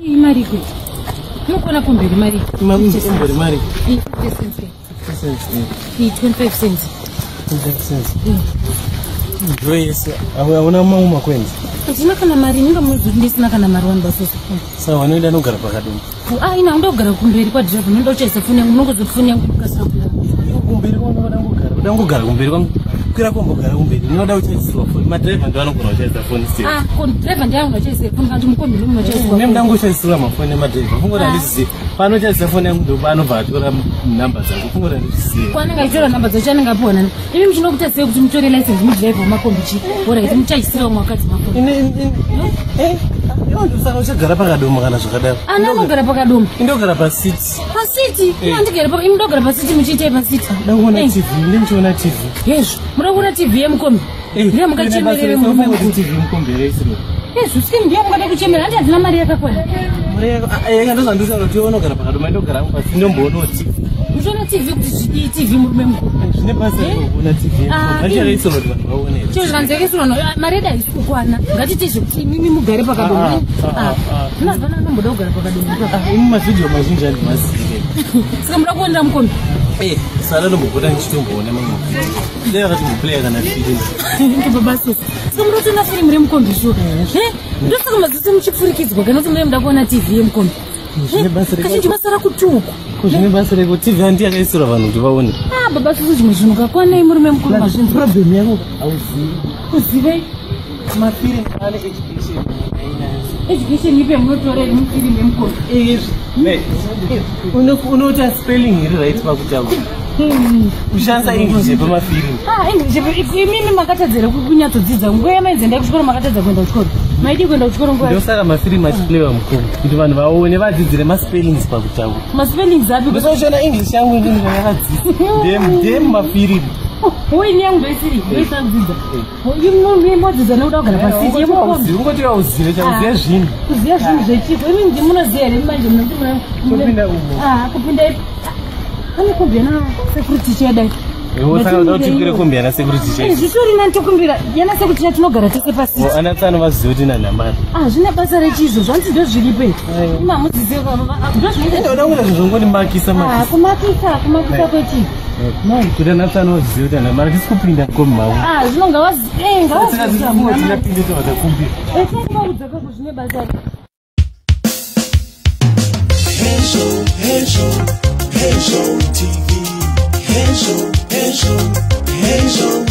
Imari kwe. Munokwana kumberi mari. Imbori mari. 50 cents. 50 cents. 25 cents. 25 cents. Ndo yese. Hauna mamwe makwenzi. Handina kana mari, ninga munhu ndisina kana mari wani basusu. Saka vanoenda anogara pakadini? Ah, ina unoda kugara kumberi kwadhirabha, unoda kuchaisa foni yangu, unongozoti foni yangu inokasira kuya. Kumberi kwanoda kugara. Uda kugara kumberi kwangu. Kwira kumbogara kumberi. Ndinoda kuchaisirwa foni. Madhiraivha ndo anogona kuchaisa foni sei. Ah, ko dhiraivha ndiye anoda kuchaisa foni kana kuti mukombi ndo munochaiswa. Mimi ndangu kuchaisirwa mafoni nemadhiraivha. Fungura handizivi. Panochaisa foni yangu ndo paanobva atora nhamba dzangu. Fungura handizivi. Kwanenge achitora nhamba dzacho anenge apiwa nani? Imi muchinokuita sei kuti mutore license mudhiraivha wemakombi chii? Alright, muchaisira umwe wakadzi mafoni. Ini saka uchagara pakadoma kana zvakadaro. Ana anogara pakadoma. Indogara pasiti. Pasiti? Imi handigare pa imi ndogara pasiti muchiitei pasiti? Nda kuona TV, ndindichiona TV. Hezvo, muda kuona TV yemukombi? Ndiye mukachemerere murume mukuru. TV mukombi here isiro. Hezvo, siki ndiye mungada kuchemera, handi hadzina mari yakakwana. Mari yaka ndozvandisana kuti unogara pakadoma indogara hangu pasi ndomboona TV. Muchiona TV kuti zvidii TV murume mukuru? Zvine basa rekuona TV. Handichakaisirwa kuti vanhu vaone here. Chero zvikanzi yakaisirwa mari yedu haisi kukwana. Ngatiite zvekuti imimi mugare pakadoma. Zvino hapana anomboda kugara pakadoma ipapo. Imi mavhidhiyo mazhinji handimazivi. Saka muda kuonera mukombi? Sara ndombopota ndichitomboona mamwe mavhidhiyo. Dai akatomboplaya kana firimu. Inge baba sisi. Saka muda kutoona firimu remukombi shuwa? Ndosaka maziso muchipfurikidzwa kana kuti munenge muda kuona TV yemukombi. Zvine basa reko. Kazhinji masara kutuku. Zvine basa reko TV handi yakaisirwa vanhu kuti vaone. Ah baba sisi zvimwe zvinhu kakwanai murume mukuru mazvinzwa. Problem yako hauzivi. Kuzivei? Mafirimu ane education. Education ipe munotora iri mufirimu yemukombi. Izvi. Unoita spelling iri right pakutaura. Kushandisa English yepamafirimu. Ah, English imimi makatadzera kunyatsodzidza. Nguva yamainzi endai kuchikoro makatadza kuenda kuchikoro. Maidii kuenda kuchikoro nguva? Ndosaka mafirimu achiplaywa mukombi kuti vanhu vaone vadzidzire maspellings pakutaura. Maspellings api? Ndosaka uchiona English yangu inini yakadzidza. Ndem mafirimu. Oi yangu ndoisiri, ndoisina kudzidza. Imi modzidza nekuda kugara pasiti yemukombi. Ungoti auzive chauziva zvinhu. Kuziva zvinhu zvechiko. Imi ndimunoziva here manje munoti muna Topinda umo. Ah, kupinda ipi? Pane kombi yana sekuru ticha dai. Iwe saka uda kuti ukwire kombi yana sekuru ticha. Zvitori nani tokumbira yana sekuru ticha tinogara tese pasiti. Ana tsano vazive kuti nanhamari. Ah, zvine basa rechizvo zvanzi ndozviripo. Imi hamudzizive ndozvinoita. Uda kuita zvinhu zvongonimakisa makisa. Ah, kumakisa, kumakisa kwechii? Kuti ana tsano vazive kuti nanhamari tisi kupinda mukombi mavo. Ah, zvino ngavazi ngavazi. Tingapinde tavatakumbira. Tingaudza kako zvine basa. Hezvo, hezvo, hezvo TV. Hezvo, hezvo, hezvo.